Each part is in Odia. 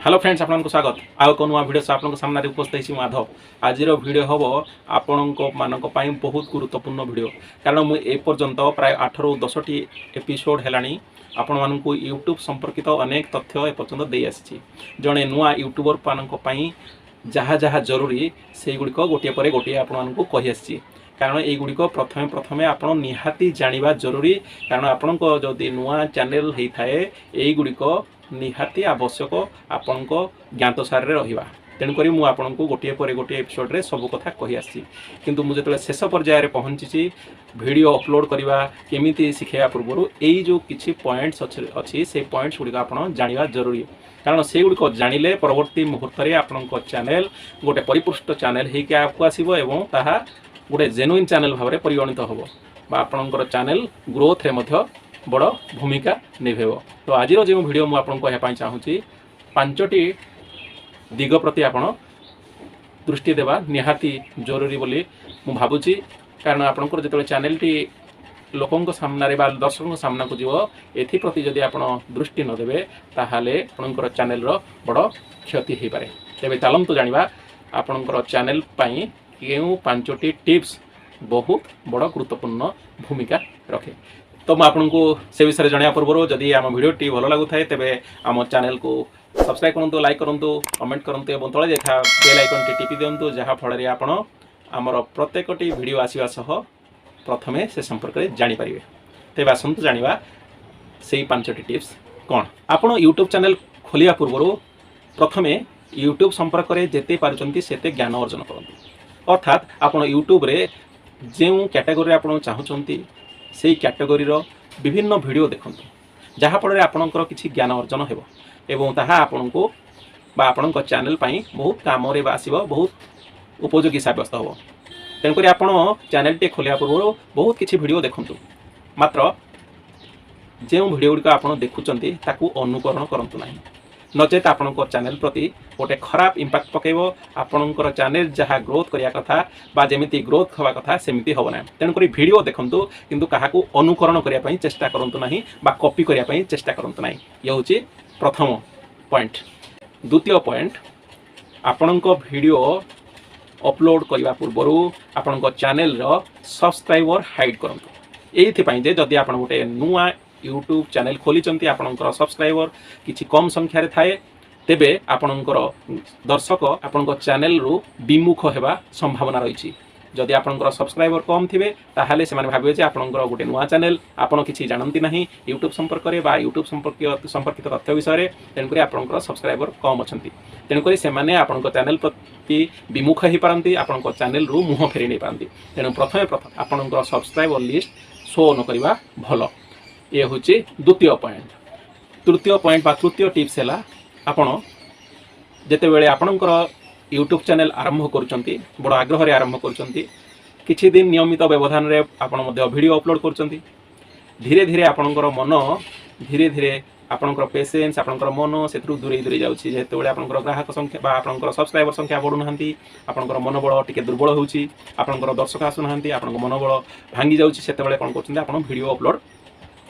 ହ୍ୟାଲୋ ଫ୍ରେଣ୍ଡସ୍, ଆପଣଙ୍କୁ ସ୍ୱାଗତ। ଆଉ ଏକ ନୂଆ ଭିଡ଼ିଓ ସହ ଆପଣଙ୍କ ସାମ୍ନାରେ ଉପସ୍ଥିତ ହେଇଛି ମାଧବ। ଆଜିର ଭିଡ଼ିଓ ହେବ ଆପଣଙ୍କ ମାନଙ୍କ ପାଇଁ ବହୁତ ଗୁରୁତ୍ୱପୂର୍ଣ୍ଣ ଭିଡ଼ିଓ, କାରଣ ମୁଁ ଏପର୍ଯ୍ୟନ୍ତ ପ୍ରାୟ 8ରୁ 10ଟି ଏପିସୋଡ଼ ହେଲାଣି, ଆପଣମାନଙ୍କୁ ୟୁଟ୍ୟୁବ୍ ସମ୍ପର୍କିତ ଅନେକ ତଥ୍ୟ ଏପର୍ଯ୍ୟନ୍ତ ଦେଇ ଆସିଛି। ଜଣେ ନୂଆ ୟୁଟ୍ୟୁବର ମାନଙ୍କ ପାଇଁ ଯାହା ଯାହା ଜରୁରୀ, ସେଇଗୁଡ଼ିକ ଗୋଟିଏ ପରେ ଗୋଟିଏ ଆପଣମାନଙ୍କୁ କହି ଆସିଛି, କାରଣ ଏଇଗୁଡ଼ିକ ପ୍ରଥମେ ପ୍ରଥମେ ଆପଣ ନିହାତି ଜାଣିବା ଜରୁରୀ। କାରଣ ଆପଣଙ୍କ ଯଦି ନୂଆ ଚ୍ୟାନେଲ୍ ହେଇଥାଏ, ଏଇଗୁଡ଼ିକ ନିହାତି ଆବଶ୍ୟକ ଆପଣଙ୍କ ଜ୍ଞାତସାରରେ ରହିବା। ତେଣୁକରି ମୁଁ ଆପଣଙ୍କୁ ଗୋଟିଏ ପରେ ଗୋଟିଏ ଏପିସୋଡ଼ରେ ସବୁ କଥା କହି ଆସିଛି। କିନ୍ତୁ ମୁଁ ଯେତେବେଳେ ଶେଷ ପର୍ଯ୍ୟାୟରେ ପହଞ୍ଚିଛି, ଭିଡ଼ିଓ ଅପଲୋଡ଼ କରିବା କେମିତି ଶିଖାଇବା ପୂର୍ବରୁ ଏଇ ଯେଉଁ କିଛି ପଏଣ୍ଟସ୍ ଅଛି, ସେଇ ପଏଣ୍ଟସ୍ ଗୁଡ଼ିକ ଆପଣ ଜାଣିବା ଜରୁରୀ। କାରଣ ସେଇଗୁଡ଼ିକ ଜାଣିଲେ ପରବର୍ତ୍ତୀ ମୁହୂର୍ତ୍ତରେ ଆପଣଙ୍କ ଚ୍ୟାନେଲ୍ ଗୋଟେ ପରିପୁଷ୍ଟ ଚ୍ୟାନେଲ୍ ହେଇକି ଆଗକୁ ଆସିବ ଏବଂ ତାହା ଗୋଟେ ଜେନୁଇନ୍ ଚ୍ୟାନେଲ୍ ଭାବରେ ପରିଗଣିତ ହେବ ବା ଆପଣଙ୍କର ଚ୍ୟାନେଲ୍ ଗ୍ରୋଥରେ ମଧ୍ୟ ବଡ଼ ଭୂମିକା ନିଭେଇବ। ତ ଆଜିର ଯେଉଁ ଭିଡ଼ିଓ ମୁଁ ଆପଣଙ୍କୁ କହିବା ପାଇଁ ଚାହୁଁଛି, ପାଞ୍ଚଟି ଦିଗ ପ୍ରତି ଆପଣ ଦୃଷ୍ଟି ଦେବା ନିହାତି ଜରୁରୀ ବୋଲି ମୁଁ ଭାବୁଛି। କାରଣ ଆପଣଙ୍କର ଯେତେବେଳେ ଚ୍ୟାନେଲଟି ଲୋକଙ୍କ ସାମ୍ନାରେ ବା ଦର୍ଶକଙ୍କ ସାମ୍ନାକୁ ଯିବ, ଏଥିପ୍ରତି ଯଦି ଆପଣ ଦୃଷ୍ଟି ନ ଦେବେ, ତାହେଲେ ଆପଣଙ୍କର ଚ୍ୟାନେଲର ବଡ଼ କ୍ଷତି ହୋଇପାରେ। ତେବେ ଚାଲନ୍ତୁ ଜାଣିବା, ଆପଣଙ୍କର ଚ୍ୟାନେଲ ପାଇଁ କେଉଁ ପାଞ୍ଚଟି ଟିପ୍ସ ବହୁତ ବଡ଼ ଗୁରୁତ୍ୱପୂର୍ଣ୍ଣ ଭୂମିକା ରଖେ। ତ ମୁଁ ଆପଣଙ୍କୁ ସେ ବିଷୟରେ ଜଣାଇବା ପୂର୍ବରୁ, ଯଦି ଆମ ଭିଡ଼ିଓଟି ଭଲ ଲାଗୁଥାଏ, ତେବେ ଆମ ଚ୍ୟାନେଲକୁ ସବସ୍କ୍ରାଇବ୍ କରନ୍ତୁ, ଲାଇକ୍ କରନ୍ତୁ, କମେଣ୍ଟ କରନ୍ତୁ ଏବଂ ତଳେ ଦେଖା ବେଲ୍ ଆଇକନ୍ଟି ଟିପି ଦିଅନ୍ତୁ, ଯାହାଫଳରେ ଆପଣ ଆମର ପ୍ରତ୍ୟେକଟି ଭିଡ଼ିଓ ଆସିବା ସହ ପ୍ରଥମେ ସେ ସମ୍ପର୍କରେ ଜାଣିପାରିବେ। ତେବେ ଆସନ୍ତୁ ଜାଣିବା ସେଇ ପାଞ୍ଚଟି ଟିପ୍ସ କ'ଣ। ଆପଣ ୟୁଟ୍ୟୁବ୍ ଚ୍ୟାନେଲ୍ ଖୋଲିବା ପୂର୍ବରୁ ପ୍ରଥମେ ୟୁଟ୍ୟୁବ୍ ସମ୍ପର୍କରେ ଯେତେ ପାରୁଛନ୍ତି ସେତେ ଜ୍ଞାନ ଅର୍ଜନ କରନ୍ତୁ। ଅର୍ଥାତ୍ ଆପଣ ୟୁଟ୍ୟୁବରେ ଯେଉଁ କ୍ୟାଟାଗୋରୀରେ ଆପଣ ଚାହୁଁଛନ୍ତି, ସେଇ କ୍ୟାଟାଗୋରୀର ବିଭିନ୍ନ ଭିଡ଼ିଓ ଦେଖନ୍ତୁ, ଯାହାଫଳରେ ଆପଣଙ୍କର କିଛି ଜ୍ଞାନ ଅର୍ଜନ ହେବ ଏବଂ ତାହା ଆପଣଙ୍କୁ ବା ଆପଣଙ୍କ ଚ୍ୟାନେଲ୍ ପାଇଁ ବହୁତ କାମରେ ବା ଆସିବ, ବହୁତ ଉପଯୋଗୀ ସାବ୍ୟସ୍ତ ହେବ। ତେଣୁକରି ଆପଣ ଚ୍ୟାନେଲଟି ଖୋଲିବା ପୂର୍ବରୁ ବହୁତ କିଛି ଭିଡ଼ିଓ ଦେଖନ୍ତୁ। ମାତ୍ର ଯେଉଁ ଭିଡ଼ିଓ ଗୁଡ଼ିକ ଆପଣ ଦେଖୁଛନ୍ତି, ତାକୁ ଅନୁକରଣ କରନ୍ତୁ ନାହିଁ। ନଚେତ୍ ଆପଣଙ୍କ ଚ୍ୟାନେଲ ପ୍ରତି ଗୋଟେ ଖରାପ ଇମ୍ପାକ୍ଟ ପକାଇବ। ଆପଣଙ୍କର ଚ୍ୟାନେଲ ଯାହା ଗ୍ରୋଥ୍ କରିବା କଥା ବା ଯେମିତି ଗ୍ରୋଥ୍ ହେବା କଥା, ସେମିତି ହେବ ନାହିଁ। ତେଣୁକରି ଭିଡ଼ିଓ ଦେଖନ୍ତୁ, କିନ୍ତୁ କାହାକୁ ଅନୁକରଣ କରିବା ପାଇଁ ଚେଷ୍ଟା କରନ୍ତୁ ନାହିଁ ବା କପି କରିବା ପାଇଁ ଚେଷ୍ଟା କରନ୍ତୁ ନାହିଁ। ଇଏ ହେଉଛି ପ୍ରଥମ ପଏଣ୍ଟ। ଦ୍ୱିତୀୟ ପଏଣ୍ଟ, ଆପଣଙ୍କ ଭିଡ଼ିଓ ଅପଲୋଡ଼ କରିବା ପୂର୍ବରୁ ଆପଣଙ୍କ ଚ୍ୟାନେଲର ସବସ୍କ୍ରାଇବର ହାଇଡ୍ କରନ୍ତୁ। ଏଇଥିପାଇଁ ଯେ ଯଦି ଆପଣ ଗୋଟେ ନୂଆ ୟୁଟ୍ୟୁବ୍ ଚ୍ୟାନେଲ ଖୋଲିଛନ୍ତି, ଆପଣଙ୍କର ସବସ୍କ୍ରାଇବର କିଛି କମ୍ ସଂଖ୍ୟାରେ ଥାଏ, ତେବେ ଆପଣଙ୍କର ଦର୍ଶକ ଆପଣଙ୍କ ଚ୍ୟାନେଲରୁ ବିମୁଖ ହେବା ସମ୍ଭାବନା ରହିଛି। ଯଦି ଆପଣଙ୍କର ସବସ୍କ୍ରାଇବର କମ୍ ଥିବେ, ତାହେଲେ ସେମାନେ ଭାବିବେ ଯେ ଆପଣଙ୍କର ଗୋଟେ ନୂଆ ଚ୍ୟାନେଲ, ଆପଣ କିଛି ଜାଣନ୍ତି ନାହିଁ ୟୁଟ୍ୟୁବ୍ ସମ୍ପର୍କରେ ବା ୟୁଟ୍ୟୁବ୍ ସମ୍ପର୍କିତ ତଥ୍ୟ ବିଷୟରେ। ତେଣୁକରି ଆପଣଙ୍କର ସବସ୍କ୍ରାଇବର କମ୍ ଅଛନ୍ତି। ତେଣୁକରି ସେମାନେ ଆପଣଙ୍କ ଚ୍ୟାନେଲ ପ୍ରତି ବିମୁଖ ହୋଇପାରନ୍ତି, ଆପଣଙ୍କ ଚ୍ୟାନେଲରୁ ମୁହଁ ଫେରେଇ ନେଇପାରନ୍ତି। ତେଣୁ ପ୍ରଥମେ ପ୍ରଥମେ ଆପଣଙ୍କର ସବସ୍କ୍ରାଇବର ଲିଷ୍ଟ ଶୋ ନ କରିବା ଭଲ। ଇଏ ହେଉଛି ଦ୍ୱିତୀୟ ପଏଣ୍ଟ। ତୃତୀୟ ପଏଣ୍ଟ ବା ତୃତୀୟ ଟିପ୍ସ ହେଲା, ଆପଣ ଯେତେବେଳେ ଆପଣଙ୍କର ୟୁଟ୍ୟୁବ୍ ଚ୍ୟାନେଲ୍ ଆରମ୍ଭ କରୁଛନ୍ତି, ବଡ଼ ଆଗ୍ରହରେ ଆରମ୍ଭ କରୁଛନ୍ତି, କିଛି ଦିନ ନିୟମିତ ବ୍ୟବଧାନରେ ଆପଣ ମଧ୍ୟ ଭିଡ଼ିଓ ଅପଲୋଡ଼ କରୁଛନ୍ତି, ଧୀରେ ଧୀରେ ଆପଣଙ୍କର ମନ, ଧୀରେ ଧୀରେ ଆପଣଙ୍କର ପେସେନ୍ସ, ଆପଣଙ୍କର ମନ ସେଥିରୁ ଦୂରେଇ ଦୂରେଇ ଯାଉଛି। ଯେତେବେଳେ ଆପଣଙ୍କର ଗ୍ରାହକ ସଂଖ୍ୟା ବା ଆପଣଙ୍କର ସବସ୍କ୍ରାଇବର ସଂଖ୍ୟା ବଢ଼ୁନାହାନ୍ତି, ଆପଣଙ୍କର ମନୋବଳ ଟିକେ ଦୁର୍ବଳ ହେଉଛି, ଆପଣଙ୍କର ଦର୍ଶକ ଆସୁନାହାନ୍ତି, ଆପଣଙ୍କ ମନୋବଳ ଭାଙ୍ଗି ଯାଉଛି, ସେତେବେଳେ କ'ଣ କରୁଛନ୍ତି ଆପଣ? ଭିଡ଼ିଓ ଅପଲୋଡ଼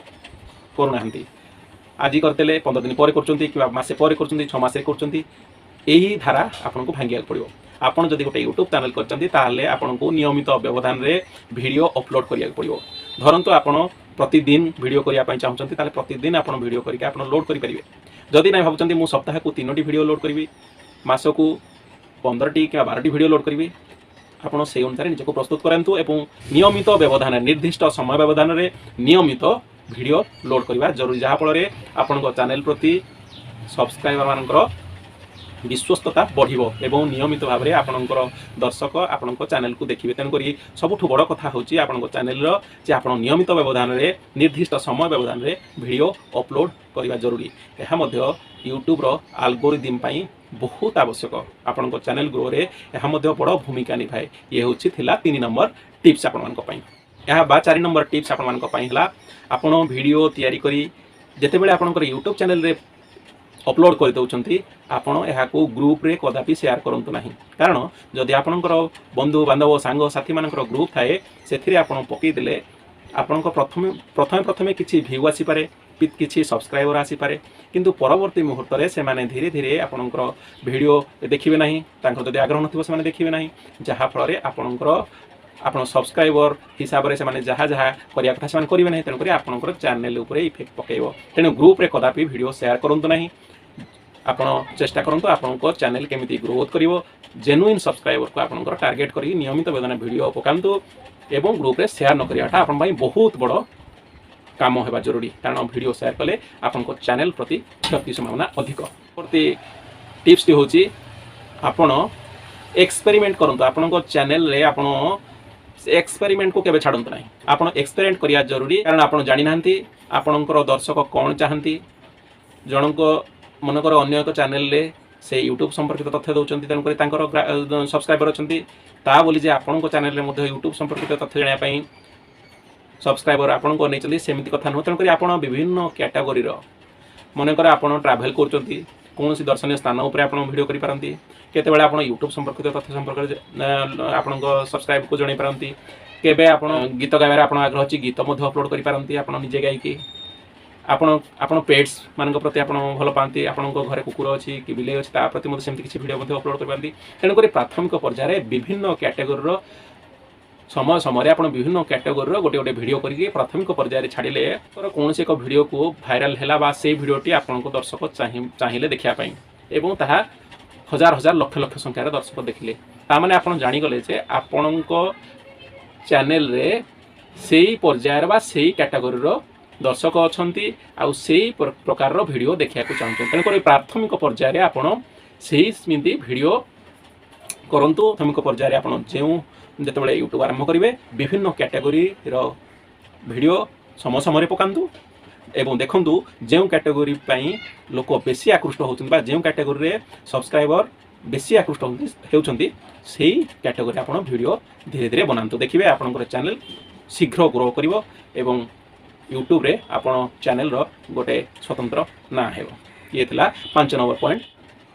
କରୁନାହାନ୍ତି। ଆଜି କରିଦେଲେ, 15 ଦିନ ପରେ କରୁଛନ୍ତି କିମ୍ବା ମାସେ ପରେ କରୁଛନ୍ତି, 6 ମାସରେ କରୁଛନ୍ତି। ଏହି ଧାରା ଆପଣଙ୍କୁ ଭାଙ୍ଗିବାକୁ ପଡ଼ିବ। ଆପଣ ଯଦି ଗୋଟେ ୟୁଟ୍ୟୁବ୍ ଚ୍ୟାନେଲ୍ କରିଛନ୍ତି, ତାହେଲେ ଆପଣଙ୍କୁ ନିୟମିତ ବ୍ୟବଧାନରେ ଭିଡ଼ିଓ ଅପଲୋଡ଼ କରିବାକୁ ପଡ଼ିବ। ଧରନ୍ତୁ ଆପଣ ପ୍ରତିଦିନ ଭିଡ଼ିଓ କରିବା ପାଇଁ ଚାହୁଁଛନ୍ତି, ତାହେଲେ ପ୍ରତିଦିନ ଆପଣ ଭିଡ଼ିଓ କରିକି ଆପଣ ଲୋଡ଼ କରିପାରିବେ। ଯଦି ନାଇଁ ଭାବୁଛନ୍ତି ମୁଁ ସପ୍ତାହକୁ ତିନୋଟି ଭିଡ଼ିଓ ଲୋଡ଼ କରିବି, ମାସକୁ 15ଟି କିମ୍ବା 12ଟି ଭିଡ଼ିଓ ଲୋଡ଼ କରିବି, ଆପଣ ସେଇ ଅନୁସାରେ ନିଜକୁ ପ୍ରସ୍ତୁତ କରନ୍ତୁ ଏବଂ ନିୟମିତ ବ୍ୟବଧାନରେ, ନିର୍ଦ୍ଦିଷ୍ଟ ସମୟ ବ୍ୟବଧାନରେ ନିୟମିତ ଭିଡ଼ିଓ ଲୋଡ଼ କରିବା ଜରୁରୀ, ଯାହାଫଳରେ ଆପଣଙ୍କ ଚ୍ୟାନେଲ୍ ପ୍ରତି ସବସ୍କ୍ରାଇବରମାନଙ୍କର ବିଶ୍ୱସ୍ତତା ବଢ଼ିବ ଏବଂ ନିୟମିତ ଭାବରେ ଆପଣଙ୍କର ଦର୍ଶକ ଆପଣଙ୍କ ଚ୍ୟାନେଲକୁ ଦେଖିବେ। ତେଣୁକରି ସବୁଠୁ ବଡ଼ କଥା ହେଉଛି ଆପଣଙ୍କ ଚ୍ୟାନେଲର ଯେ ଆପଣ ନିୟମିତ ବ୍ୟବଧାନରେ, ନିର୍ଦ୍ଦିଷ୍ଟ ସମୟ ବ୍ୟବଧାନରେ ଭିଡ଼ିଓ ଅପଲୋଡ଼ କରିବା ଜରୁରୀ। ଏହା ମଧ୍ୟ ୟୁଟ୍ୟୁବର ଆଲଗୋରିଦିମ୍ ପାଇଁ ବହୁତ ଆବଶ୍ୟକ। ଆପଣଙ୍କ ଚ୍ୟାନେଲ ଗ୍ରୋରେ ଏହା ମଧ୍ୟ ବଡ଼ ଭୂମିକା ନିଭାଏ। ଇଏ ହେଉଛି ଥିଲା 3 ନମ୍ବର ଟିପ୍ସ ଆପଣମାନଙ୍କ ପାଇଁ। ଏହା ବା 4 ନମ୍ବର ଟିପ୍ସ ଆପଣମାନଙ୍କ ପାଇଁ ହେଲା, ଆପଣ ଭିଡ଼ିଓ ତିଆରି କରି ଯେତେବେଳେ ଆପଣଙ୍କର ୟୁଟ୍ୟୁବ୍ ଚ୍ୟାନେଲରେ ଅପଲୋଡ଼ କରିଦେଉଛନ୍ତି, ଆପଣ ଏହାକୁ ଗ୍ରୁପରେ କଦାପି ସେୟାର କରନ୍ତୁ ନାହିଁ। କାରଣ ଯଦି ଆପଣଙ୍କର ବନ୍ଧୁ ବାନ୍ଧବ, ସାଙ୍ଗସାଥିମାନଙ୍କର ଗ୍ରୁପ୍ ଥାଏ, ସେଥିରେ ଆପଣ ପକାଇଦେଲେ ଆପଣଙ୍କ ପ୍ରଥମେ ପ୍ରଥମେ କିଛି ଭ୍ୟୁ ଆସିପାରେ, କିଛି ସବସ୍କ୍ରାଇବର ଆସିପାରେ, କିନ୍ତୁ ପରବର୍ତ୍ତୀ ମୁହୂର୍ତ୍ତରେ ସେମାନେ ଧୀରେ ଧୀରେ ଆପଣଙ୍କର ଭିଡ଼ିଓ ଦେଖିବେ ନାହିଁ। ତାଙ୍କର ଯଦି ଆଗ୍ରହ ନଥିବ, ସେମାନେ ଦେଖିବେ ନାହିଁ, ଯାହାଫଳରେ ଆପଣଙ୍କର ଆପଣ ସବସ୍କ୍ରାଇବର ହିସାବରେ ସେମାନେ ଯାହା ଯାହା କରିବା କଥା ସେମାନେ କରିବେ ନାହିଁ। ତେଣୁକରି ଆପଣଙ୍କର ଚ୍ୟାନେଲ ଉପରେ ଇଫେକ୍ଟ ପକାଇବ। ତେଣୁ ଗ୍ରୁପରେ କଦାପି ଭିଡ଼ିଓ ସେୟାର କରନ୍ତୁ ନାହିଁ। ଆପଣ ଚେଷ୍ଟା କରନ୍ତୁ ଆପଣଙ୍କ ଚ୍ୟାନେଲ କେମିତି ଗ୍ରୋଥ୍ କରିବ। ଜେନୁଇନ୍ ସବସ୍କ୍ରାଇବରକୁ ଆପଣଙ୍କର ଟାର୍ଗେଟ୍ କରିକି ନିୟମିତ ବ୍ୟବଧାନ ଭିଡ଼ିଓ ପକାନ୍ତୁ ଏବଂ ଗ୍ରୁପରେ ସେୟାର ନ କରିବାଟା ଆପଣଙ୍କ ପାଇଁ ବହୁତ ବଡ଼ କାମ ହେବା ଜରୁରୀ, କାରଣ ଭିଡ଼ିଓ ସେୟାର କଲେ ଆପଣଙ୍କ ଚ୍ୟାନେଲ ପ୍ରତି କ୍ଷତି ସମ୍ଭାବନା ଅଧିକ। ପରବର୍ତ୍ତୀ ଟିପ୍ସଟି ହେଉଛି, ଆପଣ ଏକ୍ସପେରିମେଣ୍ଟ କରନ୍ତୁ। ଆପଣଙ୍କ ଚ୍ୟାନେଲରେ ଆପଣ ଏକ୍ସପେରିମେଣ୍ଟକୁ କେବେ ଛାଡ଼ନ୍ତୁ ନାହିଁ। ଆପଣ ଏକ୍ସପେରିମେଣ୍ଟ କରିବା ଜରୁରୀ, କାରଣ ଆପଣ ଜାଣିନାହାନ୍ତି ଆପଣଙ୍କର ଦର୍ଶକ କ'ଣ ଚାହାନ୍ତି। ଜଣଙ୍କ ମନେକର ଅନ୍ୟ ଏକ ଚ୍ୟାନେଲରେ ସେ ୟୁଟ୍ୟୁବ୍ ସମ୍ପର୍କିତ ତଥ୍ୟ ଦେଉଛନ୍ତି, ତେଣୁକରି ତାଙ୍କର ସବସ୍କ୍ରାଇବର ଅଛନ୍ତି। ତା ବୋଲି ଯେ ଆପଣଙ୍କ ଚ୍ୟାନେଲରେ ମଧ୍ୟ ୟୁଟ୍ୟୁବ୍ ସମ୍ପର୍କିତ ତଥ୍ୟ ଜାଣିବା ପାଇଁ ସବସ୍କ୍ରାଇବର ଆପଣଙ୍କୁ ନେଇଛନ୍ତି, ସେମିତି କଥା ନୁହଁ। ତେଣୁକରି ଆପଣ ବିଭିନ୍ନ କ୍ୟାଟାଗୋରୀର, ମନେକର ଆପଣ ଟ୍ରାଭେଲ୍ କରୁଛନ୍ତି, କୌଣସି ଦର୍ଶନୀୟ ସ୍ଥାନ ଉପରେ ଆପଣ ଭିଡ଼ିଓ କରିପାରନ୍ତି। କେତେବେଳେ ଆପଣ ୟୁଟ୍ୟୁବ୍ ସମ୍ପର୍କିତ ତଥ୍ୟ ସମ୍ପର୍କରେ ଆପଣଙ୍କ ସବସ୍କ୍ରାଇବକୁ ଜଣାଇ ପାରନ୍ତି। କେବେ ଆପଣ ଗୀତ ଗାଇବାରେ ଆପଣ ଆଗ୍ରହ ଅଛି, ଗୀତ ମଧ୍ୟ ଅପଲୋଡ଼ କରିପାରନ୍ତି ଆପଣ ନିଜେ ଗାଇକି। ଆପଣ ପେଟ୍ସ ମାନଙ୍କ ପ୍ରତି ଆପଣ ଭଲ ପାଆନ୍ତି, ଆପଣଙ୍କ ଘରେ କୁକୁର ଅଛି କି ବିଲେଇ ଅଛି, ତା ପ୍ରତି ମଧ୍ୟ ସେମିତି କିଛି ଭିଡ଼ିଓ ମଧ୍ୟ ଅପଲୋଡ଼ କରିପାରନ୍ତି। ତେଣୁକରି ପ୍ରାଥମିକ ପର୍ଯ୍ୟାୟରେ ବିଭିନ୍ନ କ୍ୟାଟେଗୋରୀର, ସମୟ ସମୟରେ ଆପଣ ବିଭିନ୍ନ କ୍ୟାଟେଗୋରୀର ଗୋଟେ ଗୋଟେ ଭିଡ଼ିଓ କରିକି ପ୍ରାଥମିକ ପର୍ଯ୍ୟାୟରେ ଛାଡ଼ିଲେ, ଧର କୌଣସି ଏକ ଭିଡ଼ିଓକୁ ଭାଇରାଲ ହେଲା ବା ସେଇ ଭିଡ଼ିଓଟି ଆପଣଙ୍କ ଦର୍ଶକ ଚାହିଁଲେ ଦେଖିବା ପାଇଁ ଏବଂ ତାହା ହଜାର ହଜାର, ଲକ୍ଷ ଲକ୍ଷ ସଂଖ୍ୟାରେ ଦର୍ଶକ ଦେଖିଲେ, ତାମାନେ ଆପଣ ଜାଣିଗଲେ ଯେ ଆପଣଙ୍କ ଚ୍ୟାନେଲରେ ସେଇ ପର୍ଯ୍ୟାୟର ବା ସେଇ କ୍ୟାଟାଗୋରୀର ଦର୍ଶକ ଅଛନ୍ତି ଆଉ ସେଇ ପ୍ରକାରର ଭିଡ଼ିଓ ଦେଖିବାକୁ ଚାହୁଁଛନ୍ତି। ତେଣୁକରି ପ୍ରାଥମିକ ପର୍ଯ୍ୟାୟରେ ଆପଣ ସେଇ ସେମିତି ଭିଡ଼ିଓ କରନ୍ତୁ। ପ୍ରାଥମିକ ପର୍ଯ୍ୟାୟରେ ଆପଣ ଯେତେବେଳେ ୟୁଟ୍ୟୁବ୍ ଆରମ୍ଭ କରିବେ, ବିଭିନ୍ନ କ୍ୟାଟାଗୋରୀର ଭିଡ଼ିଓ ସମୟ ସମୟରେ ପକାନ୍ତୁ ଏବଂ ଦେଖନ୍ତୁ ଯେଉଁ କ୍ୟାଟାଗୋରୀ ପାଇଁ ଲୋକ ବେଶୀ ଆକୃଷ୍ଟ ହେଉଛନ୍ତି ବା ଯେଉଁ କ୍ୟାଟାଗୋରୀରେ ସବସ୍କ୍ରାଇବର ବେଶୀ ଆକୃଷ୍ଟ ହେଉଛନ୍ତି, ସେଇ କ୍ୟାଟାଗୋରୀ ଆପଣ ଭିଡ଼ିଓ ଧୀରେ ଧୀରେ ବନାନ୍ତୁ। ଦେଖିବେ ଆପଣଙ୍କର ଚ୍ୟାନେଲ ଶୀଘ୍ର ଗ୍ରୋ କରିବ ଏବଂ ୟୁଟ୍ୟୁବରେ ଆପଣ ଚ୍ୟାନେଲର ଗୋଟେ ସ୍ୱତନ୍ତ୍ର ନାଁ ହେବ। ଇଏ ଥିଲା 5 ନମ୍ବର ପଏଣ୍ଟ।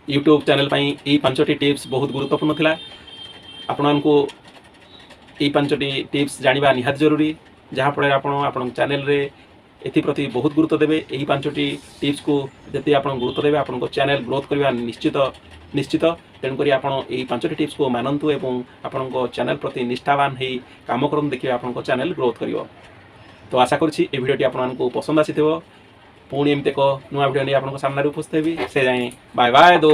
ୟୁଟ୍ୟୁବ୍ ଚ୍ୟାନେଲ ପାଇଁ ଏଇ ପାଞ୍ଚଟି ଟିପ୍ସ ବହୁତ ଗୁରୁତ୍ୱପୂର୍ଣ୍ଣ ଥିଲା। ଆପଣମାନଙ୍କୁ ଏଇ ପାଞ୍ଚଟି ଟିପ୍ସ ଜାଣିବା ନିହାତି ଜରୁରୀ, ଯାହାଫଳରେ ଆପଣ ଆପଣଙ୍କ ଚ୍ୟାନେଲରେ ଏଥିପ୍ରତି ବହୁତ ଗୁରୁତ୍ୱ ଦେବେ। ଏହି ପାଞ୍ଚଟି ଟିପ୍ସକୁ ଯଦି ଆପଣ ଗୁରୁତ୍ୱ ଦେବେ, ଆପଣଙ୍କ ଚ୍ୟାନେଲ ଗ୍ରୋଥ୍ କରିବା ନିଶ୍ଚିତ ନିଶ୍ଚିତ। ତେଣୁକରି ଆପଣ ଏଇ ପାଞ୍ଚଟି ଟିପ୍ସକୁ ମାନନ୍ତୁ ଏବଂ ଆପଣଙ୍କ ଚ୍ୟାନେଲ ପ୍ରତି ନିଷ୍ଠାବାନ ହେଇ କାମ କରନ୍ତୁ। ଦେଖିବେ ଆପଣଙ୍କ ଚ୍ୟାନେଲ ଗ୍ରୋଥ୍ କରିବ। ତ ଆଶା କରୁଛି ଏ ଭିଡ଼ିଓଟି ଆପଣମାନଙ୍କୁ ପସନ୍ଦ ଆସିଥିବ। ପୁଣି ଏମିତି ଏକ ନୂଆ ଭିଡ଼ିଓ ନେଇ ଆପଣଙ୍କ ସାମ୍ନାରେ ଉପସ୍ଥିତ ହେବି। ସେ ଯାଏଁ ବାଏ ବାଏ ଦୋ।